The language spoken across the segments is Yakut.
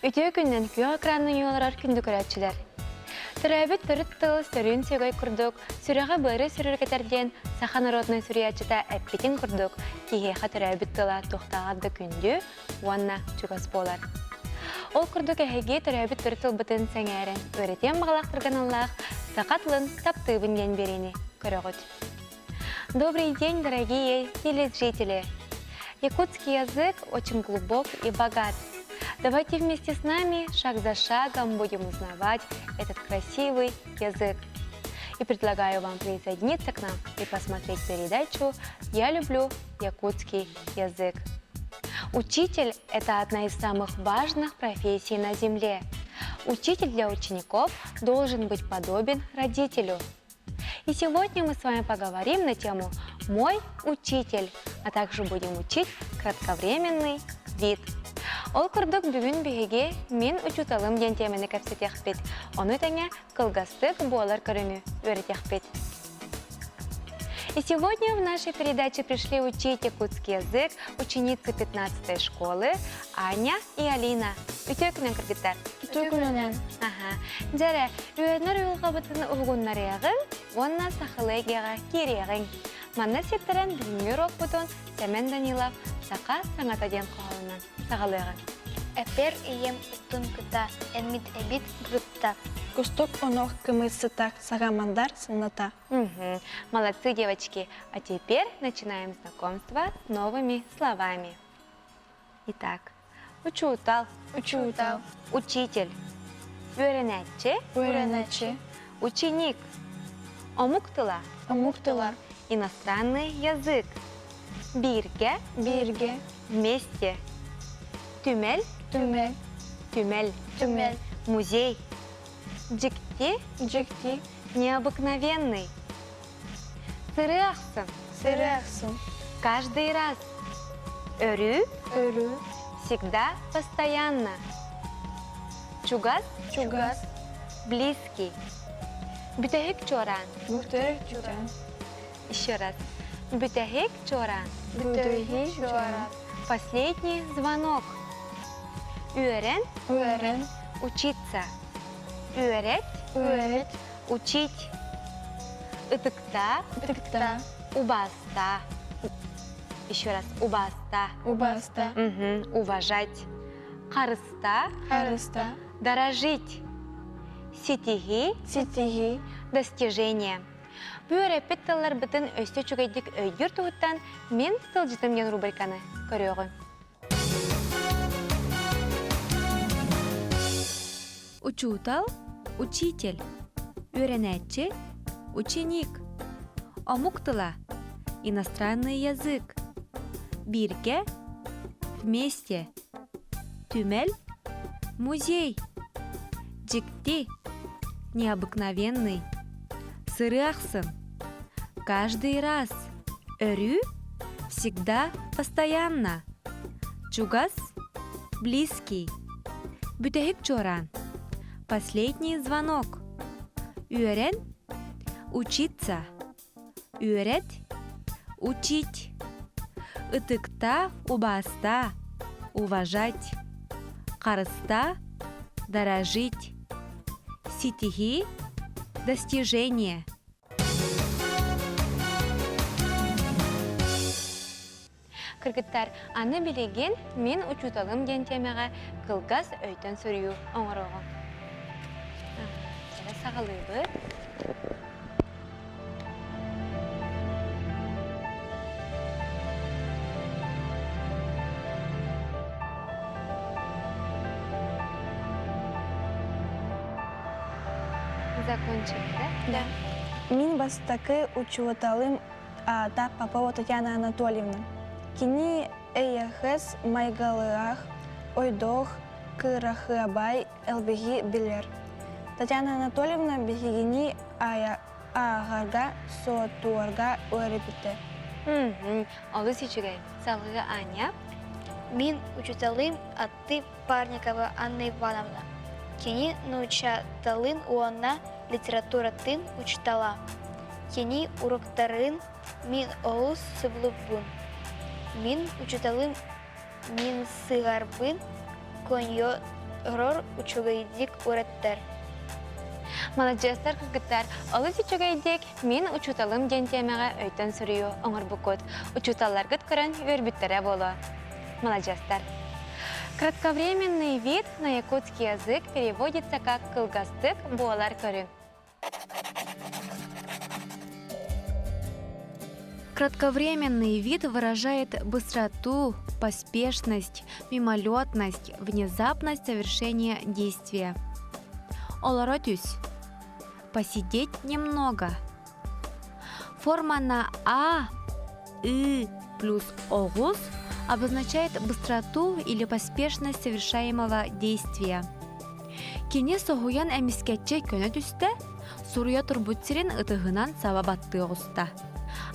Үтүө күнүнэн күөх экранын олорор күндү көрөөччүлэр! Төрөөбүт төрүт тыл сөрүүн сөгөй курдук, сүрэҕи быары сүрүргэтэр диэн саха народнай суруйааччыта эппитин курдук, киһиэхэ төрөөбүт тыла туохтааҕар да күндү уонна чугас буолар. Ол курдук эһиги төрөөбүт төрүт тылбытын сэҥээрэн, үөрэтиэн баҕалаахтарга аналлаах саха тылын таптыыбын диэн биэриини көрөҕүт. Добрый день, дорогие телезрители! Якутский язык очень глубок и богат. Давайте вместе с нами шаг за шагом будем узнавать этот красивый язык. И предлагаю вам присоединиться к нам и посмотреть передачу «Я люблю якутский язык». Учитель – это одна из самых важных профессий на Земле. Учитель для учеников должен быть подобен родителю. И сегодня мы с вами поговорим на тему «Мой учитель», а также будем учить кратковременный вид. Ол курдук бүгүн биһиги «Мин учууталым» диэн тиэмэни кэпсэтиэхпит, ону тэҥэ кылгастык буолар көрүҥү үөрэтиэхпит. И сегодня в нашей передаче пришли учить якутский язык ученицы 15 школы Аня и Алина. Үтүө күнүнэн кыргыттар. Үтүө күнүнэн. Аха. Дьэрэ, үөрэнэр уйулҕабытын уһугуннарыаҕыҥ уонна сахалыы эйгэҕэ киириэҕиҥ. Манна ситтэрэн бүгүҥҥү уруокпутун Сэмэн Данилов «Саха саҥата» диэн хоһоонунан саҕалыаҕыҥ. Эпэр ийэм ытын кыта, эммит эбит гытта. Кустук онох кымыс сытар, сарамандар сыната. Угу. Молодцы, девочки. А теперь начинаем знакомство с новыми словами. Итак, учуутал. Учуутал. Учитель. Үөрэнээччи. Үөрэнээччи. Ученик. Омук тыла. Омук тыла. Иностранный язык. Бииргэ. Бииргэ. Вместе. Түмэл. Түмэл. Түмэл. Түмэл. Музей. Дьикти. Дьикти. Необыкновенный. Сырыахсын. Сырыахсын. Каждый раз. Өрүү. Өрүү. Всегда, постоянно. Чугас. Чугас. Близкий. Бүтэһик чуораан. Бүтэһик чуораан. Еще раз. Бүтэһик чуораан. Бүтэһик чуораан. Последний звонок. Үөрэн. Үөрэн. Учиться. Үөрэт. Үөрэт. Учить. Ытыкта. Ытыкта. Убааста. Еще раз. Убааста. Убааста. Угу. Уважать. Харыста. Харыста. Дорожить. Ситиһии. Ситиһии. Достижение. Бу үөрэппит тылларбытын өссө үчүгэйдик өйдүүр туһуттан мин тылдьытым диэн рубриканы көрүөҕүҥ. Учуутал, учитель, үөрэнээччи, ученик, омук тыла, иностранный язык, бииргэ, вместе, түмэл, музей, дьикти, необыкновенный, сырыахсын, каждый раз, өрүү, всегда, постоянно, чугас, близкий, Бүтэһик чуораан. Последний звонок. Үөрэн. Учиться. Үөрэт. Учить. Ытыкта, убааста. Уважать. Харыста. Дорожить. Ситиһии. Достижение. Кыргыттар, аны билигин мин учууталым диэн тиэмэҕэ кылгас өйтөн суруйуу оҥоруоҕум. Дьэ, саҕалыыбыт. Закончили, да? Да. Мин бастакы учууталым аата Попова Татьяна Анатольевна. Кини эйэхэс майгалыах, ойдоох, кырахыабай элбэҕи билэр. Татьяна Анатольевна биһигини ааҕарга, суоттуурга үөрэппитэ. Олус үчүгэй. Салгыы Аня. Мин учууталым атты Парникова Анна Ивановна. Кини нууччаталын уонна литературатын учуутала. Кини уруктарын мин олус сөбүлүүбүн. Мин учууталым мин сыһарбын көньө. Орор үчүгэйдик үөрэттэр. Маладьыастар кыргыттар, олус үчүгэйдик мин учууталым диэн тиэмэҕэ өйтөн суруйуу оҥорбуккут. Учууталларгыт көрөн үөрбүттэрэ буолуо. Маладьыастар. Кратковременный вид на якутский язык переводится как кылгастык буолар көрүҥ. Кратковременный вид выражает быстроту, поспешность, мимолетность, внезапность совершения действия. Олоро түс. Посидеть немного. Форма на А, И плюс оҕус обозначает быстроту или поспешность совершаемого действия. Кини соһуйан эмискэччи көнө түстэ, суруйа турбут сирин ытыһынан саба баттыы оҕуста.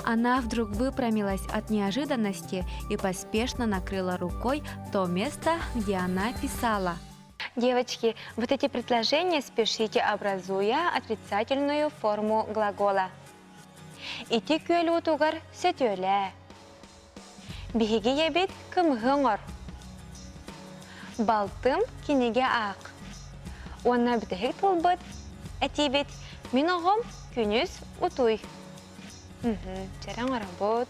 Она вдруг выпрямилась от неожиданности и поспешно накрыла рукой то место, где она писала. Девочки, вот эти предложения спешите, образуя отрицательную форму глагола. Ити күөл уутугар сөтүөлээ. Биһиги ийэбит кымыһы оҥор. Балтым кинигэ аах. Уонна бүтэһик тылбыт этиибит мин оҕом күнүс утуй. Чэрэ оҥоробут.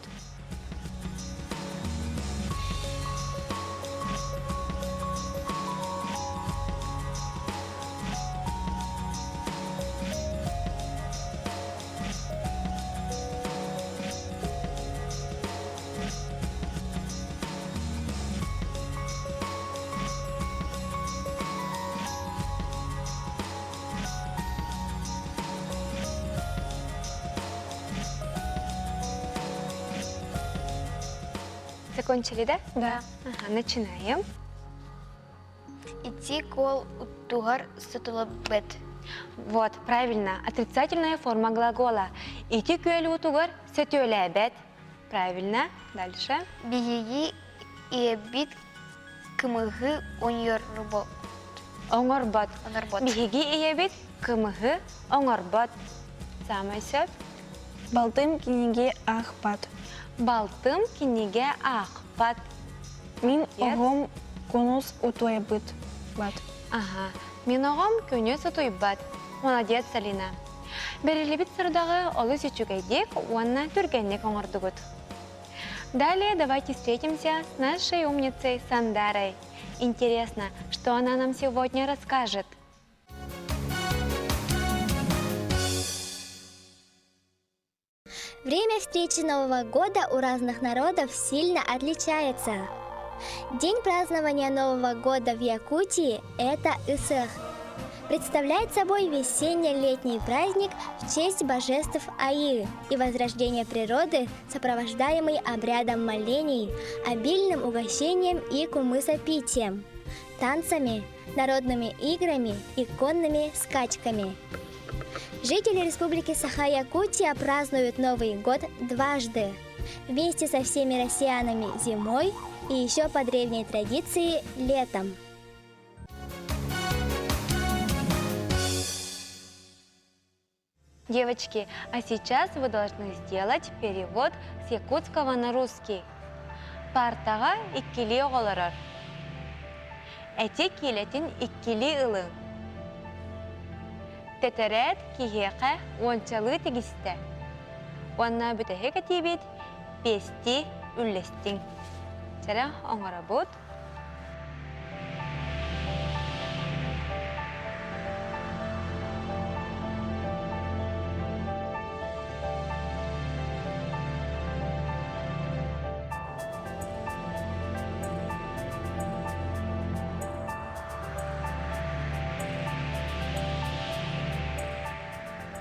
Закончили, да? Да. Ага, начинаем. Ити кол уттугар сытылыбыт. Вот, правильно. Отрицательная форма глагола. Ити күөл утугар сөтүөлээбэт. Правильно. Дальше. Биһиги ийэбит кымыһы оҥорбот. Оҥорбот. Оҥорбот. Биһиги ийэбит кымыһы оҥорбот. Самай сөп. Балтым кинигэ аахпат. Балтым кинигэ аахпат. Мин оҕом кунус утуйбут. Бат. Ага. Мин оҕом күнүс утуйбат. Молодец, Алина. Бэриллибит сорудоҕы олус үчүгэйдик уонна түргэнник оҥордугут. Далее давайте встретимся с нашей умницей Сандарой. Интересно, что она нам сегодня расскажет? Время встречи Нового года у разных народов сильно отличается. День празднования Нового года в Якутии – это Ысых. Представляет собой весенне-летний праздник в честь божеств Аи и возрождения природы, сопровождаемый обрядом молений, обильным угощением и кумысопитием, танцами, народными играми и конными скачками. Жители Республики Саха-Якутия празднуют Новый год дважды. Вместе со всеми россиянами зимой и еще по древней традиции летом. Девочки, а сейчас вы должны сделать перевод с якутского на русский. Партаҕа иккилии оҕолорор. Эти киилэтин иккилии ылыҥ. Тэтэрээт киһиэхэ уончалыы тигистэ. Уонна бүтэһик этиибит пиэстии үллэстиҥ. Чэрэ оҥоробут.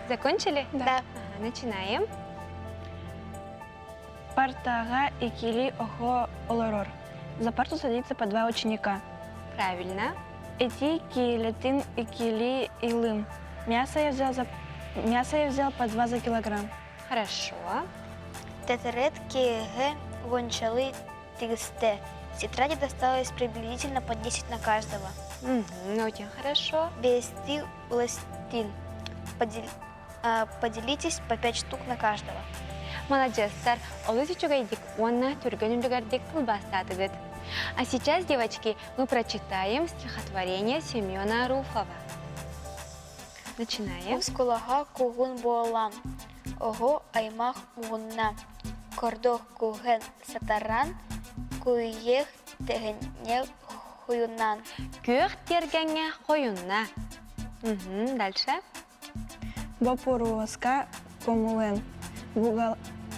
Закончили? Да. Ага, начинаем. Партаҕа иккилии оҕо олорор. За парту садится по два ученика. Правильно. Эти киилэтин иккилии ылым. Мясо я взял, за... Мясо я взял по два за килограмм. Хорошо. Тэтэрээт киэһэ уончалыы тигистэ. Тетради досталось приблизительно по 10 на каждого. Мгм, очень хорошо. Биэстии уластин. Поделитесь по 5 штук на каждого. Маладьыастар, олус үчүгэйдик уонна түргэн үлүгэрдик тылбаастаатыгыт. А сейчас, девочки, мы прочитаем стихотворение Семена Руфова. Начинаем. Осколаха кугун буолан, оҕо аймах муһунна, кордох куһэн сатаран, куйех тэһинньэ хуйунан. Күөх тиэргэҥҥэ хойунна. Угу, дальше. Боппуруоска көҥүлэн,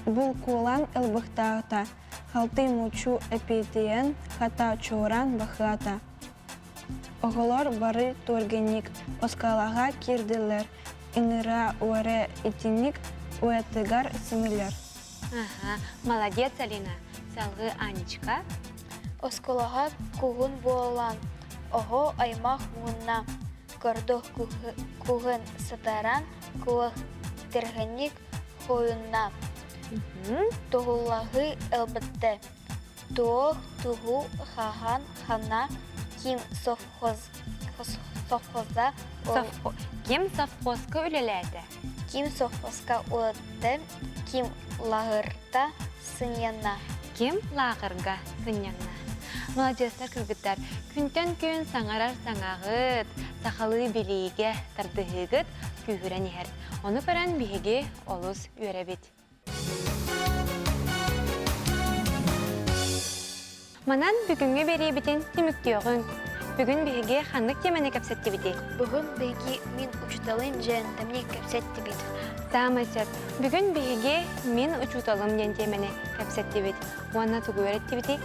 булкулаан ылбыктаата, халты мучу эпиэтийэн, хата чуораан бахыата. Оҕолор бары түргэнник оскуолаҕа киирдилэр, ыҥыра үөрэ итинник уйатыгар симилэр. Ага, молодец, Алина. Салгыы Анечка. Оскуолаҕа куһун буолан, оҕо аймах муһунна, көрдөх куһун сытаран, куох түргэнник хойунна, туһулаһыы ылбыттэ. Туох туһу хаһан хана ким совхоз совхоза Ким совхозка үлэлээтэ? Ким совхозка улатты, ким лаһырта сынньанна. Ким лааҕырга сынньанна? Маладьыастар кыргыттар, күнтэн күн саҥарар саҥаҕыт, сахалыы билиигэ тардыһыыгыт күүһүрэн иһэр. Ону көрөн биһиги олус үөрэбит. Манан бүгүҥҥү биэриибитин түмүктүөҕүҥ. Бүгүн биһиги ханнык тиэмэни кэпсэттибитий? Бүгүн биһиги мин учууталым дьэн тэмник кэпсэттибит. Саамай сөп. Бүгүн биһиги мин учууталым диэн тиэмэни кэпсэттибит. Уонна тугу үөрэттибитий?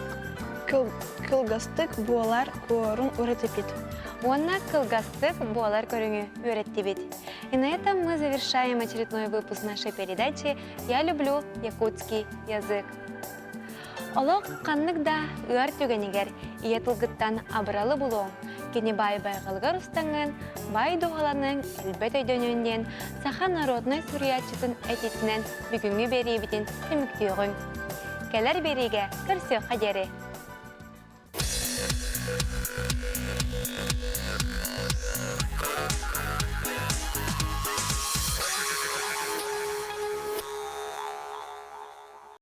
Кылгастык буолар куорун үөрэттибит. Уонна кылгастык буолар көрүҥү үөрэттибит. И на этом мы завершаем очередной выпуск нашей передачи «Я люблю якутский язык». Олох ханнык да ыар түгэнигэр ийэ тылгыттан абыралы булуоҥ, кини баай байҕалыгар устаҥҥын, баай дууһаланыҥ, өлбөт өйдөнүөн диэн саха народнай суруйааччытын этиитинэн бүгүҥҥү биэриибитин түмүктүөҕүҥ. Кэлэр биэриигэ көрсүөххэ диэри!